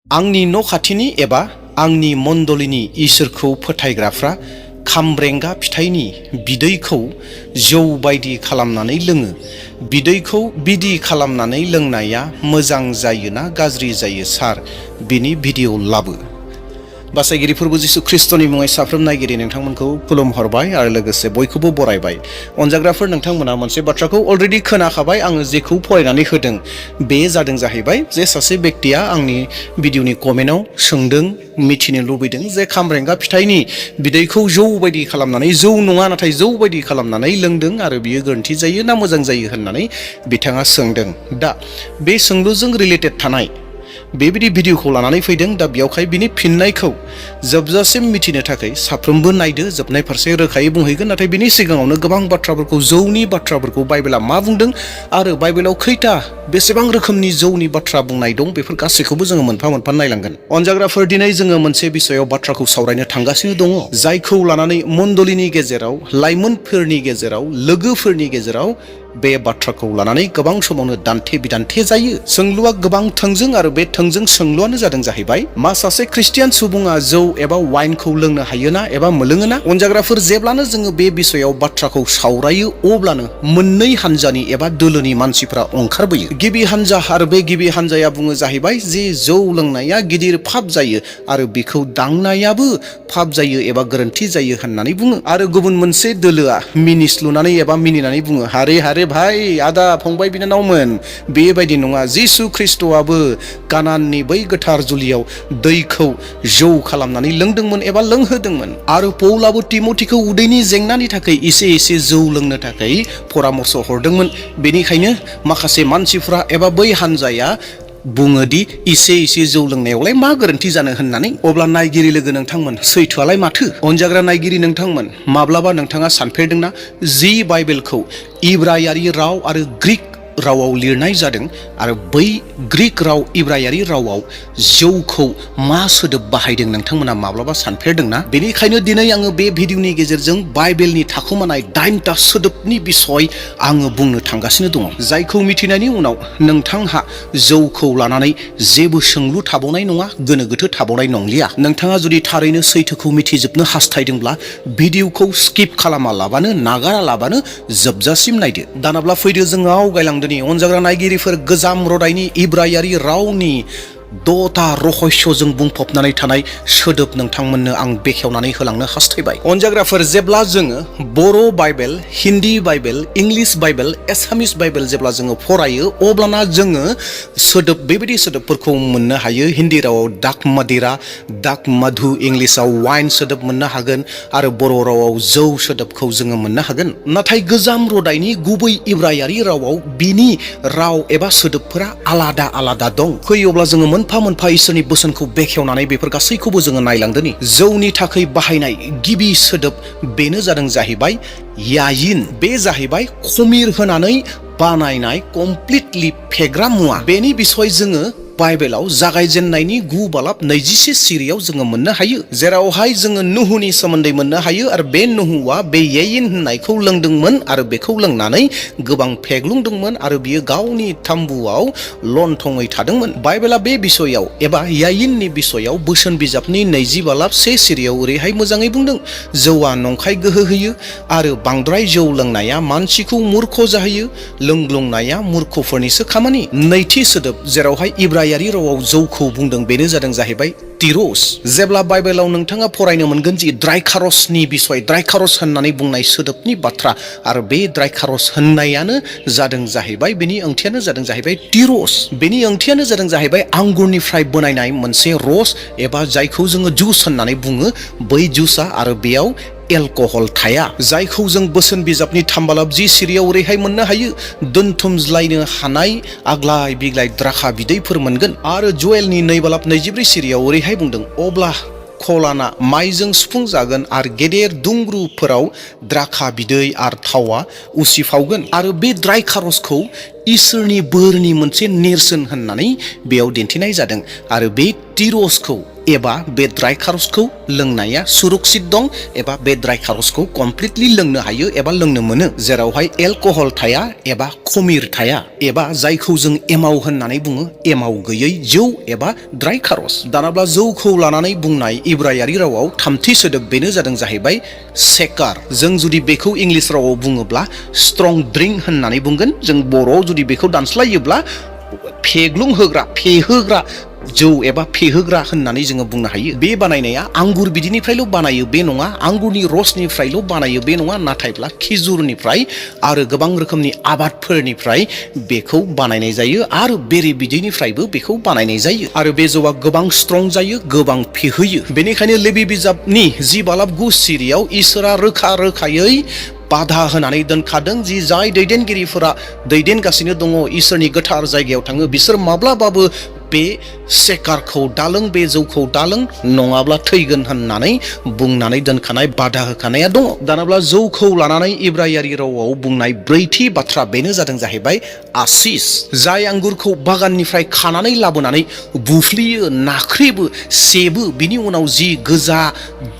आंनि न' खाथिनि एबा आंनि मण्डलिनि इसोरखौ फोथायग्राफ्रा खामब्रेंगा फिथाइनि बिदैखौ जौ बायदि खालामनानै लोङो। बिदैखौ बिदि खालामनानै लोंनाया मोजां जायो ना गाज्रि जायो सार? बिनि भिडिअ लाबो। बासायगिरि फोरबो जिसु ख्रिस्टनि मुङै साफ्रोम नायगिरि नोंथांमोनखौ खुलुमहरबाय आरो लोगोसे बयखौबो बरायबाय। अनजाग्राफोर नोंथांमोना मोनसे बाथ्राखौ अलरेडि खोनाखाबाय। आङो जेखौ फरायनानै होदों बे जादों जाहैबाय जे सासे व्यक्तिया आंनि भिडिअनि कमेन्टआव सोंदों, मिथिनो लुबैदों जे खामब्रेंगा फिथाइनि बिदैखौ जौ बायदि खालामनानै, जौ नङा नाथाय जौ बायदि खालामनानै लोंदों आरो बियो गोरोन्थि जायो ना मोजां जायो होननानै बिथाङा सोंदों। दा बे सोंलुजों रिलेटेड थानाय बेबायदि भिडिअखौ लानानै फैदों। दा बेयावहाय बिनि फिननायखौ जोबजासिम मिथिनो थाखाय साफ्रोमबो नायदो, जोबनाय फारसे रोखायै बुंहैगोन। नाथाय बिनि सिगाङावनो गोबां बाथ्राफोरखौ, जौनि बाथ्राफोरखौ बाइबेला मा बुंदों आरो बाइबेलाव खैथा बेसेबां रोखोमनि जौनि बाथ्रा बुंनाय दं, बेफोर गासैखौबो जोङो मोनफा मोनफा नायलांगोन। अनजाग्राफोर, दिनै जोङो मोनसे बिसयाव बाथ्राखौ सावरायनो थांगासिनो दङ, जायखौ लानानै मण्डलिनि गेजेराव, लाइमोनफोरनि गेजेराव, लोगोफोरनि गेजेराव बे बाथ्राखौ लानानै गोबां समावनो दान्थे बिदान्थे जायो। सोंलुआ गोबां थोंजों आरो बे थोंजों सोंलुआनो जादों जाहैबाय, मा सासे ख्रिस्टियान सुबुङा जौ एबा वाइनखौ लोंनो हायोना एबा मोलोङोना? अनजाग्राफोर, जेब्लानो जोङो बे बिसयाव बाथ्राखौ सावरायो अब्लानो मोननै हानजानि एबा दोलोनि मानसिफ्रा ओंखारबोयो। गिबि हानजा आरो बे गिबि हानजाया बुङो जाहैबाय जे जौ लोंनाया गिदिर पाप जायो आरो बेखौ दांनायाबो पाप जायो एबा गोरोन्थि जायो होननानै बुङो। आरो गुबुन मोनसे दोलोआ मिनिस्लुनानै एबा मिनिनानै बुङो, हारे हारे भाई, आदा फंबाय बिनानावमोन, बेबायदि नङा। जिसु ख्रिस्टआबो कानाननि बै गोथार जुलियाव दैखौ जौ खालामनानै लोंदोंमोन एबा लोंहोदोंमोन। आरो पौलाबो तिमथिखौ उदैनि जेंनानि थाखाय एसे एसे जौ लोंनो थाखाय परामर्श हरदोंमोन। बेनिखायनो माखासे मानसिफ्रा एबा बै हानजाया बुङोदि एसे एसे जौ लोंनायावलाय मा गोरोन्थि जानो होननानै। अब्ला नायगिरि लोगो नोंथांमोन, सैथोआलाय माथो? अनजाग्रा नायगिरि नोंथांमोन, माब्लाबा नोंथाङा सानफेरदोंना जि बाइबेलखौ इब्रायारि राव आरो ग्रीक रावाव लिरनाय जादों आरो बै ग्रीक राव, इब्रायारि रावाव जौखौ मा सोदोब बाहायदों नोंथांमोना माब्लाबा सानफेरदोंना? बेनिखायनो दिनै आङो बे भिडिअनि गेजेरजों बाइबेलनि थाखोमानाय 9टा सोदोबनि बिसय आङो बुंनो थांगासिनो दङ, जायखौ मिथिनायनि उनाव नोंथांहा जौखौ लानानै जेबो सोंलु थाबावनाय नङा, गोनो गोथो थाबावनाय नंलिया। नोंथाङा जुदि थारैनो सैथोखौ मिथिजोबनो हास्थायदोंब्ला भिडिअखौ स्किप खालामालाबानो, नागारालाबानो जोबजासिम नायदो। दानाब्ला फैदो जोङो आवगायलांदोनि। अनजाग्रा नायगिरिफोर, गोजाम रदायनि इब्रायारि रावनि 6टा रहस्यजों बुंफबनानै थानाय सोदोब नोंथांमोननो आं बेखेवनानै होलांनो हास्थायबाय। अनजाग्राफोर, जेब्ला जोङो Bodo' Bible, Hindi Bible, English Bible, Assamese Bible जेब्ला जोङो फरायो, अब्लाना जोङो सोदोब, बेबायदि सोदोबफोरखौ मोननो हायो। हिन्दी रावाव दाक मदिरा, दाक मधु, इंलिशाव वाइन सोदोब मोननो हागोन आरो बर' रावाव जौ सोदोबखौ जोङो मोननो हागोन। नाथाय गोजाम रदायनि गुबै इब्रायारि रावाव बिनि राव एबा सोदोबफोरा आलादा आलादा दं। फै अब्ला जोङो मोनफा मोनफा इसोरनि बोसोनखौ बेखेवनानै बेफोर गासैखौबो जोङो नायलांदोनि। जौनि थाखाय बाहायनाय गिबि सोदोब, बेनो जादों जाहैबाय यायिन। बे जाहैबाय खमिर होनानै बानायनाय कमप्लिटलि फेग्रा मुवा। बेनि बिसय जोङो बाइबेलाव जागायजेननायनि 9:21 सिरियाव जोङो मोननो हायो, जेरावहाय जोङो नुहुनि सोमोन्दै मोननो हायो। आरो बे नुहुआ बे यायिन होननायखौ लोंदोंमोन आरो बेखौ लोंनानै गोबां फेग्लुंदोंमोन आरो बियो गावनि थाम्बुआव लंथङै थादोंमोन। बाइबेला बे बिसयाव एबा यायिननि बिसयाव बोसोन बिजाबनि 20:1 सिरियाव ओरैहाय मोजाङै बुंदों, जौआ नंखाय गोहो होयो आरो बांद्राय जौ लोंनाया मानसिखौ मूर्ख जाहोयो, लोंग्लुंनाया मूर्खफोरनिसो खामानि। नैथि सोदोब, जेरावहाय इब्रायारि रावाव जौखौ बुंदों, बेनो जादों जाहैबाय तिरस। जेब्ला बाइबेलाव नोंथाङा फरायनो मोनगोन जि द्राइखारसनि बिसय, द्राइखारस होननानै बुंनाय सोदोबनि बाथ्रा, आरो बे द्राइखारस होननायानो जादों जाहैबाय, बेनि ओंथियानो जादों जाहैबाय तिरस। बेनि ओंथियानो जादों जाहैबाय आंगुरनिफ्राय बनायनाय मोनसे रस एबा जायखौ जोङो जुस होननानै बुङो, बै जुसआ, आरो बेयाव एलकहल थाया। जायखौ जों बोसोन बिजाबनि 3:10 सिरियाव ओरैहाय मोननो हायो, दोनथुमज्लायनो हानाय आग्लाय बिग्लाय द्राखा बिदैफोर मोनगोन। आरो जुएलनि 2:24 सिरियाव ओरैहाय बुंदों, अब्ला खलाना माइजों सुफुंजागोन आरो गेदेर दुंग्रुफोराव द्राखा बिदै आरो थावा उसिफावगोन। आरो बे द्राइखारसखौ इसोरनि बोरनि मोनसे नेरसोन होननानै बेयाव दिन्थिनाय जादों आरो बे तिरसखौ एबा बे ड्राइ खारसखौ लोंनाया सुरक्षित दं एबा बे ड्राइ खारसखौ कमप्लिटलि लोंनो हायो एबा लोंनो मोनो जेरावहाय एलकहल थाया एबा खमिर थाया एबा जायखौ जों एमाव होननानै बुङो एमाव गैयै जौ एबा ड्राइ खारस। दानाब्ला जौखौ लानानै बुंनाय इब्रायारि रावाव थामथि सोदोब बेनो जादों जाहैबाय शेकार। जों जुदि बेखौ इंलिस रावाव बुङोब्ला स्ट्रं ड्रिंक होननानै बुंगोन, जों बर'आव जुदि बेखौ दानस्लायोब्ला फेग्लुंहोग्रा फेहोग्रा जौ एबा फेहोग्रा होननानै जोङो बुंनो हायो। बे बानायनाया आंगुर बिदिनिफ्रायल' बानायो बे नङा, आंगुरनि रसनिफ्रायल' बानायो बे नङा, नाथायब्ला खिजुरनिफ्राय आरो गोबां रोखोमनि आबादफोरनिफ्राय बेखौ बानायनाय जायो आरो बेरे बिदैनिफ्रायबो बेखौ बानायनाय जायो आरो बे जौआ गोबां स्ट्रं जायो, गोबां फेहोयो। बेनिखायनो लेबि बिजाबनि 10:9 सिरियाव इसोरा रोखा रोखायै बाधा होनानै दोनखादों जि जाय दैदेनगिरिफोरा दैदेनगासिनो दङ इसोरनि गोथार जायगायाव थाङो बिसोर माब्लाबाबो बे शेकारखौ दालों, बे जौखौ दालों, नङाब्ला थैगोन होननानै बुंनानै दोनखानाय बाधा होखानाया दङ। दानाब्ला जौखौ लानानै इब्रायारि रावाव बुंनाय ब्रैथि बाथ्रा बेनो जादों जाहैबाय आसिस। जाय आंगुरखौ बागाननिफ्राय खानानै लाबोनानै बुफ्लियो, नाख्रेबो, सेबो, बिनि उनाव जि गोजा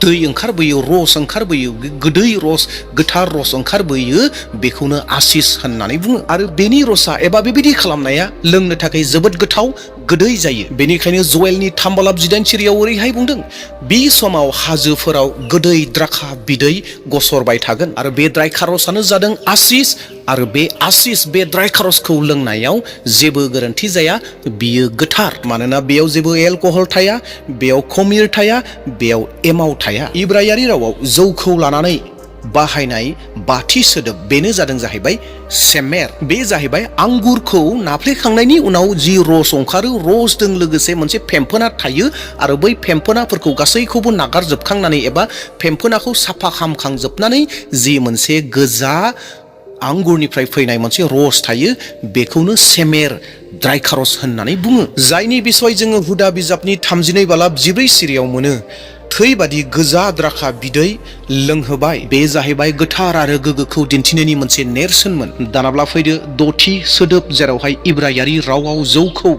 दै ओंखारबोयो, रस ओंखारबोयो, गोदै रस, गोथार रस ओंखारबोयो, बेखौनो आसिस होननानै बुङो आरो बेनि रसा एबा बेबायदि खालामनाया लोंनो थाखाय जोबोद गोथाव, गोदै जायो। बेनिखायनो जवेलनि 3:8 सिरियाव ओरैहाय बुंदों, बे समाव हाजोफोराव गोदै द्राखा बिदै गसरबाय थागोन आरो बे ड्राइ खारसआनो जादों आसिस आरो बे आसिस बे ड्राइ खारसखौ लोंनायाव जेबो गोरोन्थि जाया, बियो गोथार मानोना बेयाव जेबो एलकहल थाया, बेयाव खमिर थाया, बेयाव एमाव थाया। इब्रायारि रावाव जौखौ लानानै बाहायनाय बाथि सोदोब बेनो जादों जाहैबाय सेमेर। बे जाहैबाय आंगुरखौ नाफ्लेखांनायनि उनाव जि रस ओंखारो, रसजों लोगोसे मोनसे फेम्फोना थायो आरो बै फेम्फोनाफोरखौ गासैखौबो नागारजोबखांनानै एबा फेम्फोनाखौ साफा खालामखांजोबनानै जि मोनसे गोजा आंगुरनिफ्राय फैनाय मोनसे रस थायो, बेखौनो सेमेर ड्राइ खारस होननानै बुङो। जायनि बिसय जोङो हुदा बिजाबनि 32:14 सिरियाव मोनो। थै बादि गोजा द्राखा बिदै लोंहोबाय, बे जाहैबाय गोथार आरो गोग्गोखौ दिन्थिनायनि मोनसे नेरसोनमोन। दानाब्ला फैदो द'थि सोदोब जेरावहाय इब्रायारि रावाव जौखौ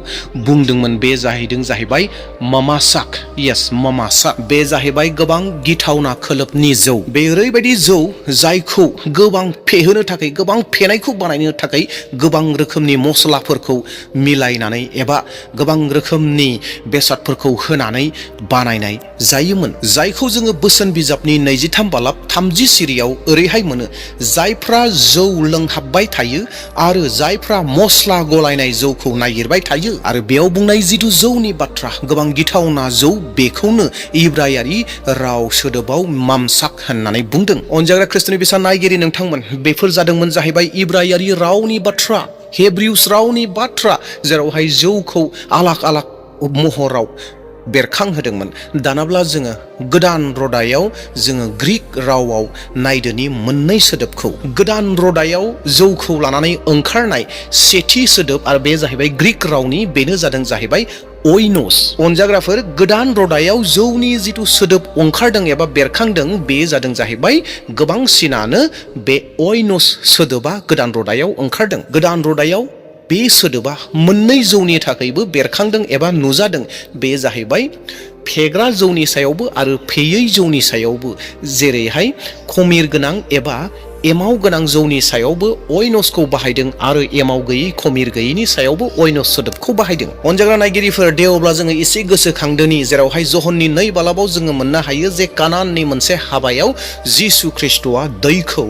बुंदोंमोन, बे जाहैबाय मामासाक। यस, मामासाक। बे जाहैबाय गोबां गिथावना खोलोबनि जौ। बे ओरैबायदि जौ जायखौ गोबां फेहोनो थाखाय, गोबां फेनायखौ बानायनो थाखाय गोबां रोखोमनि मस्लाफोरखौ मिलायनानै एबा गोबां रोखोमनि बेसादफोरखौ होनानै बानायनाय जायोमोन। जायखौ जोङो बोसोन बिजाबनि 23:30 सिरियाव ओरैहाय मोनो, जायफ्रा जौ लोंहाबबाय थायो आरो जायफ्रा मस्ला गलायनाय जौखौ नागिरबाय थायो आरो बेयाव बुंनाय जिथु जौनि बाथ्रा गोबां गिथावना जौ, बेखौनो इब्रायारि राव सोदोबाव मामसाक होननानै बुंदों। अनजाग्रा खृष्टनि बिसा नायगिरि नोंथांमोन, बेफोर जादोंमोन जाहैबाय इब्रायारि रावनि बाथ्रा, हेब्रिउस रावनि बाथ्रा, जेरावहाय जौखौ आलाग आलाग महराव बेरखांहोदोंमोन। दानाब्ला जोङो गोदान रदायाव जोङो ग्रीक रावाव नायदोनि मोननै सोदोबखौ। गोदान रदायाव जौखौ लानानै ओंखारनाय सेथि सोदोब आरो बे जाहैबाय ग्रीक रावनि, बेनो जादों जाहैबाय ओइनोस। अनजाग्राफोर, गोदान रदायाव जौनि जिथु सोदोब ओंखारदों एबा बेरखांदों, बे जादों जाहैबाय गोबांसिनानो बे ओइनोस सोदोबा गोदान रदायाव ओंखारदों। गोदान रदायाव बे सोदोबा मोननै जौनि थाखायबो बेरखांदों एबा नुजादों। बे जाहैबाय फेग्रा जौनि सायावबो आरो फेयै जौनि सायावबो, जेरैहाय खमिर गोनां एबा एमाव गोनां जौनि सायावबो ओइनोसखौ बाहायदों आरो एमाव गैयै खमिर गैयैनि सायावबो ओइनोस सोदोबखौ बाहायदों। अनजाग्रा नायगिरिफोर, दे अब्ला जोङो एसे गोसोखांदोनि, जेरावहाय जहननि 2:12 जोङो मोननो हायो जे कानाननि मोनसे हाबायाव जिसु ख्रिस्ट'आ दैखौ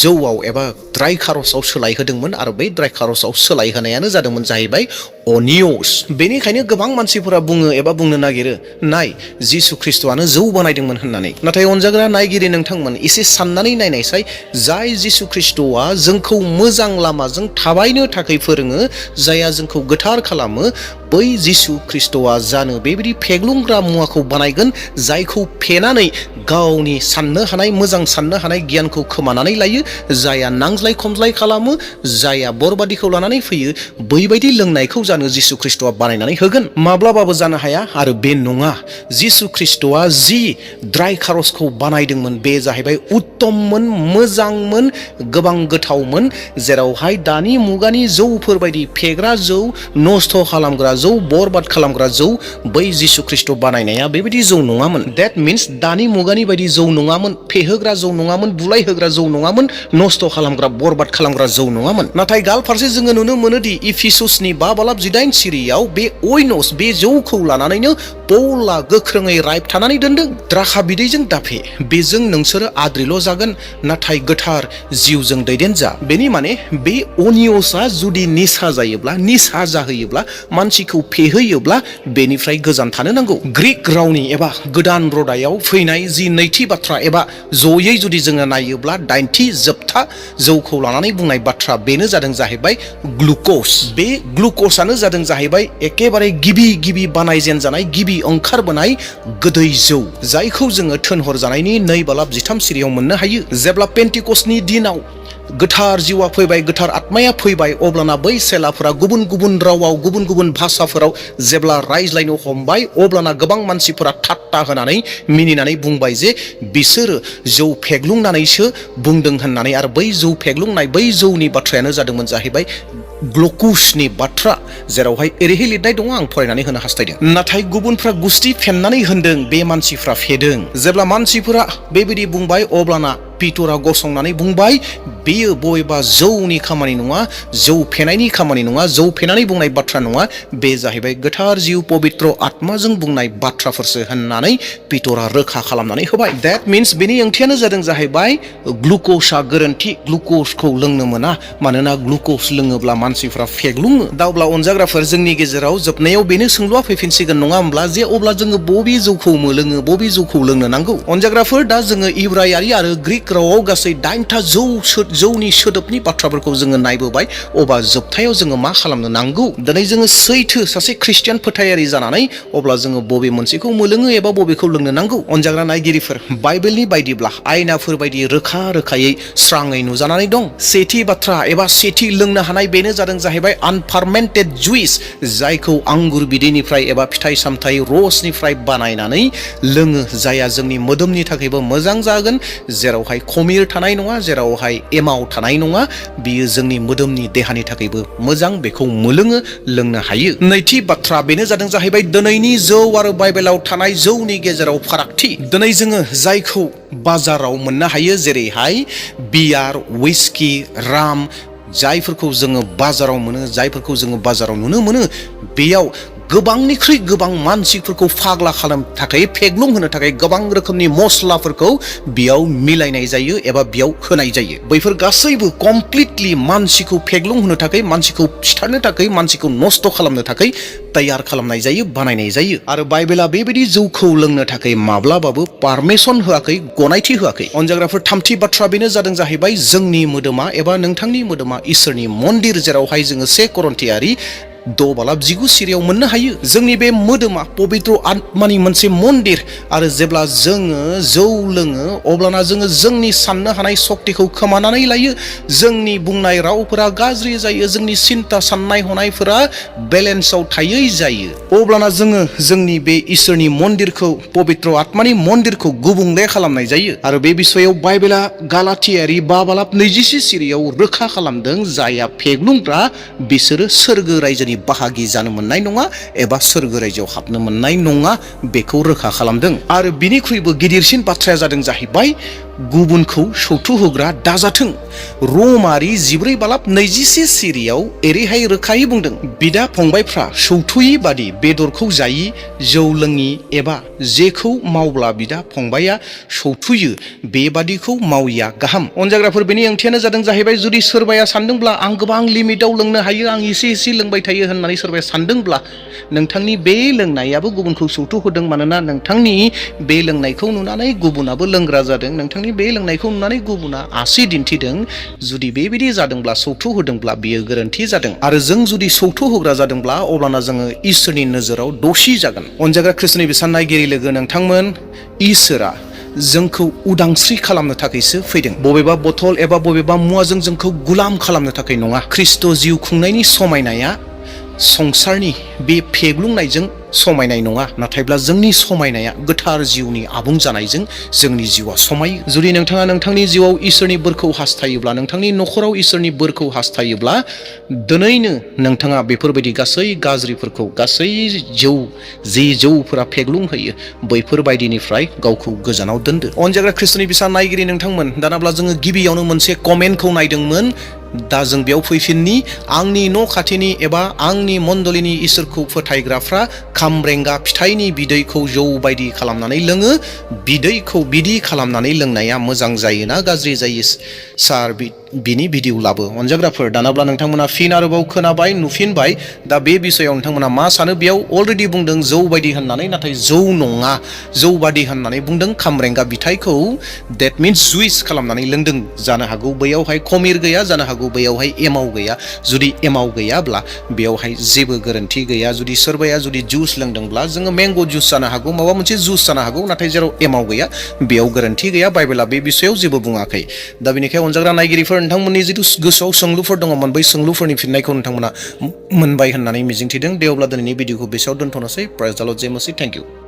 जौआव एबा ड्राइ खारसआव सोलायहोदोंमोन आरो बै ड्राइ खारसआव सोलायहोनायानो जादोंमोन जाहैबाय अनियस। बेनिखायनो गोबां मानसिफोरा बुङो एबा बुंनो नागिरो, नाय जिसु ख्रिस्ट'आनो जौ बानायदोंमोन होननानै। नाथाय अनजाग्रा नायगिरि नोंथांमोन, एसे साननानै नायनायसाय, जाय जिसु ख्रिस्ट'आ जोंखौ मोजां लामाजों थाबायनो थाखाय फोरोङो, जायहा जोंखौ गोथार खालामो, बै जिसु ख्रिस्ट'आ जानो बेबायदि फेग्लुंग्रा मुवाखौ बानायगोन जायखौ फेनानै गावनि साननो हानाय मोजां साननो हानाय गियानखौ खोमानानै लायो, जायहा नांज्लाय खमज्लाय खालामो, जायहा बरबादिखौ लानानै फैयो, बैबायदि लोंनायखौ जानो जिसु ख्रिस्ट'आ बानायनानै होगोन। माब्लाबाबो जानो हाया आरो बे नङा। जिसु ख्रिस्ट'आ जि ड्राइ खारसखौ बानायदोंमोन बे जाहैबाय उत्तममोन, मोजांमोन, गोबां गोथावमोन, जेरावहाय दानि मुगानि जौफोरबायदि फेग्रा जौ, नस्थ' खालामग्रा जौ, बरबाद खालामग्रा जौ, बै जिसु ख्रिस्ट' बानायनाया बेबायदि जौ नङामोन। देट मिन्स दानि मुगानि बायदि जौ नङामोन, फेहोग्रा जौ नङामोन, बुलाय होग्रा जौ नङामोन, नस्थ' खालामग्रा बरबाद खालामग्रा जौ नङामोन। नाथाय गाल फारसे जोङो नुनो मोनोदि इफिसुसनि 5:9 सिरियाव बे ओइनस बे जौखौ लानानैनो पौला गोख्रोङै रायबथानानै दोनदों। द्राखा बिदैजों दाफे, बेजों नोंसोरो आद्रिल' जागोन, नाथाय गोथार जिउजों दैदेनजा। बेनि माने बे ओइनसआ जुदि निसा जायोब्ला, निसा जाहोयोब्ला, मानसिखौ फेहोयोब्ला बेनिफ्राय गोजान थानो नांगौ। ग्रीक रावनि एबा गोदान रदायाव फैनाय जि नैथि बाथ्रा एबा जयै जुदि जोङो नायोब्ला 8थि जोबथा जौखौ लानानै बुंनाय बाथ्रा बेनो जादों जाहैबाय ग्लुक'ज। बे ग्लुक'जआनो जादों जाहैबाय एखेबारे गिबि बानायजेनजानाय, गिबि ओंखारबोनाय गोदै जौ, जायखौ जोङो थोनहरजानायनि 2:13 सिरियाव मोननो हायो। जेब्ला पेन्टिकस्टनि दिनाव गोथार जिउआ फैबाय, गोथार आत्माया फैबाय, अब्लाना बै सेलाफोरा गुबुन गुबुन रावाव, गुबुन गुबुन भाषाफोराव जेब्ला रायज्लायनो हमबाय, अब्लाना गोबां मानसिफोरा ठाट्टा होनानै मिनिनानै बुंबाय जे बिसोरो जौ फेग्लुंनानैसो बुंदों होननानै। आरो बै जौ फेग्लुंनाय, बै जौनि बाथ्रायानो जादोंमोन जाहैबाय ग्लुक'जनि बाथ्रा, जेरावहाय ओरैहाय लिरनाय दङ, आं फरायनानै होनो हास्थायदों। नाथाय गुबुनफ्रा गुस्थि फेन्नानै होनदों, बे मानसिफ्रा फेदों। जेब्ला मानसिफोरा बेबायदि बुंबाय, अब्लाना पिटरा गसंनानै बुंबाय, बेयो बबेबा जौनि खामानि नङा, जौ फेनायनि खामानि नङा, जौ फेनानै बुंनाय बाथ्रा नङा, बे जाहैबाय गोथार जिउ पबित्र आत्माजों बुंनाय बाथ्राफोरसो होननानै पिटरा रोखा खालामनानै होबाय। देट मिन्स बेनि ओंथियानो जादों जाहैबाय ग्लुक'जआ गोरोन्थि, ग्लुक'जखौ लोंनो मोना, मानोना ग्लुक'ज लोङोब्ला मानसिफ्रा फेग्लुङो। दा अब्ला अनजाग्राफोर, जोंनि गेजेराव जोबनायाव बेनो सोंलुआ फैफिनसिगोन नङा होमब्ला, जे अब्ला जोङो बबे जौखौ लोङो, बबे जौखौ लोंनो नांगौ? अनजाग्राफोर, दा जोङो इब्रायारि आरो ग्रीक रावाव गासै 8था जौनि सोदोबनि बाथ्राफोरखौ जोङो नायबोबाय। अब्ला जोबथायाव जोङो मा खालामनो नांगौ? दिनै जोङो सैथो सासे ख्रिस्टियान फोथायारि जानानै अब्ला जोङो बबे मोनसेखौ मोलोङो एबा बबेखौ लोंनो नांगौ? अनजाग्रा नायगिरिफोर, बाइबेलनि बायदिब्ला आयनाफोर बायदि रोखायै स्राङै नुजानानै दं। सेथि बाथ्रा एबा सेथि लोंनो हानाय बेनो जादों जाहैबाय अनफार्मेन्टेड जुइस, जायखौ आंगुर बिदैनिफ्राय एबा फिथाइ सामथाइ रसनिफ्राय बानायनानै लोङो, जायहा जोंनि मोदोमनि थाखायबो मोजां जागोन, जेरावहाय खमिर थानाय नङा, जेरावहाय एमाव थानाय नङा, बियो जोंनि मोदोमनि देहानि थाखायबो मोजां, बेखौ लोंनो हायो। नैथि बाथ्रा बेनो जादों जाहैबाय दिनैनि जौ आरो बाइबेलाव थानाय जौनि गेजेराव फारागथि। दिनै जोङो जायखौ बाजाराव मोननो हायो, जेरैहाय बियार, हुइस्कि, राम, जायफोरखौ जोङो बाजाराव मोनो, जायफोरखौ जोङो बाजाराव नुनो मोनो, बेयाव गोबांनिख्रुइ गोबां मानसिफोरखौ फाग्ला खालामनो थाखाय, फेग्लुं होनो थाखाय गोबां रोखोमनि मस्लाफोरखौ बेयाव मिलायनाय जायो एबा बेयाव होनाय जायो। बैफोर गासैबो कमप्लिटलि मानसिखौ फेग्लुं होनो थाखाय, मानसिखौ सिथारनो थाखाय, मानसिखौ नस्थ' खालामनो थाखाय तैयार खालामनाय जायो, बानायनाय जायो। आरो बाइबेला बेबायदि जौखौ लोंनो थाखाय माब्लाबाबो पारमिसन होआखै, गनायथि होआखै। अनजाग्राफोर, थामथि बाथ्रा बेनो जादों जाहैबाय जोंनि मोदोमा एबा नोंथांनि मोदोमा इसोरनि मन्दिर, जेरावहाय जोङो 1 करन्थियारि 10:19 सिरियाव मोननो हायो। जोंनि बे मोदोमा पबित्र आत्मानि मोनसे मन्दिर, आरो जेब्ला जोङो जौ लोङो अब्लाना जोङो जोंनि साननो हानाय सक्तिखौ खोमानानै लायो, जोंनि बुंनाय रावफोरा गाज्रि जायो, जोंनि सिन्ता साननाय हनायफोरा बेलेन्सआव थायै जायो। अब्लाना जोङो जोंनि बे इसोरनि मन्दिरखौ, पबित्र आत्मानि मन्दिरखौ गुबुंले खालामनाय जायो। आरो बे बिसयाव बाइबेला गालातियारि 5:20 सिरियाव रोखा खालामदों, जायहा फेग्लुंग्रा बिसोरो सोरगो रायजोनि बाहागि जानो मोननाय नङा एबा सोरगो रायजोआव हाबनो मोननाय नङा, बेखौ रोखा खालामदों। आरो बिनिख्रुइबो गिदिरसिन बाथ्राया जादों जाहैबाय गुबुनखौ सौथु होग्रा दाजाथों। रमारि 14:21 सिरियाव एरैहाय रोखायै बुंदों, बिदा फंबायफ्रा सौथुयि बादि बेदरखौ जायि, जौ लोङि एबा जेखौ मावब्ला बिदा फंबाया सौथुयो बेबादिखौ माविया गाहाम। अनजाग्राफोर, बेनि ओंथियानो जादों जाहैबाय जुदि सोरबाया सानदोंब्ला आं गोबां लिमिटाव लोंनो हायो, आं एसे लोंबाय थायो, होयो होननानै सोरबाया सानदोंब्ला नोंथांनि बे लोंनायाबो गुबुनखौ सौथु होदों मानोना नोंथांनि बे लोंनायखौ नुनानै गुबुनाबो लोंग्रा जादों नोंथांनि बे लोंनायखौ नुनानै गुबुना आसि दिन्थिदों जुदि बेबायदि जादोंब्ला सौथु होदोंब्ला बियो गोरोन्थि जादों आरो जों जुदि सौथु होग्रा जादोंब्ला अब्लाना जोङो इसोरनि नोजोराव दोषि जागोन अनजाग्रा ख्रिस्ट'नि बिसान नायगिरि लोगो नोंथांमोन इसोरा जोंखौ उदांस्रि खालामनो थाखायसो फैदों बबेबा बथल एबा बबेबा मुवाजों जोंखौ गुलाम खालामनो थाखाय नङा ख्रिस्ट' जिउ खुंनायनि समायनाया संसारनि बे फेग्लुंनायजों समायनाय नङा नाथायब्ला जोंनि समायनाया गोथार जिउनि आबुं जानायजों जोंनि जिउआ समायो जुदि नोंथाङा नोंथांनि जिउआव इसोरनि बोरखौ हास्थायोब्ला नोंथांनि नखराव इसोरनि बोरखौ हास्थायोब्ला दिनैनो नोंथाङा बेफोरबायदि गासै गाज्रिफोरखौ गासै जौफोरा फेग्लुं होयो बैफोरबायदिनिफ्राय गावखौ गोजानाव दोनदो अनजाग्रा ख्रिस्ट'नि बिसान नायगिरि नोंथांमोन दानाब्ला जोङो गिबियावनो मोनसे कमेन्टखौ नायदोंमोन दा जों बेयाव फैफिननि आंनि न' खाथिनि एबा आंनि मण्डलिनि इसोरखौ फोथायग्राफ्रा खामब्रेंगा फिथाइनि बिदैखौ जौ बायदि खालामनानै लोङो बिदैखौ बिदि खालामनानै लोंनाया मोजां जायोना गाज्रि जायो सार बिनि भिडिअ लाबो अनजाग्राफोर दानाब्ला नोंथांमोना फिन आरोबाव खोनाबाय नुफिनबाय दा बे बिषयाव नोंथांमोना मा सानो बेयाव अलरेडि बुंदों जौ बायदि होननानै नाथाय जौ नङा जौ बायदि होननानै बुंदों खामब्रेंगा बिथाइखौ देट मिन्स जुइस खालामनानै लोंदों जानो हागौ बैयावहाय खमिर गैया जानो हागौ बैयावहाय एमाव गैया जुदि एमाव गैयाब्ला बेयावहाय जेबो गोरोन्थि गैया जुदि सोरबाया जुदि जुस लोंदोंब्ला जोङो मेंग' जुस जानो हागौ माबा मोनसे जुस जानो हागौ नाथाय जेराव एमाव गैया बेयाव गोरोन्थि गैया बाइबेला बे बिषयाव जेबो बुङाखै दा बेनिखायनो अनजाग्रा नायगिरिफोर नोंथांमोननि जिथु गोसोआव सोंलुफोर दङमोन बै सोंलुफोरनि फिननायखौ नोंथांमोना मोनबाय होननानै मिजिंथिदों दे अब्ला दिनैनि भिडिअखौ बेसेयाव दोनथ'नोसै प्राइज द लर्ड जेमसि थेंक इउ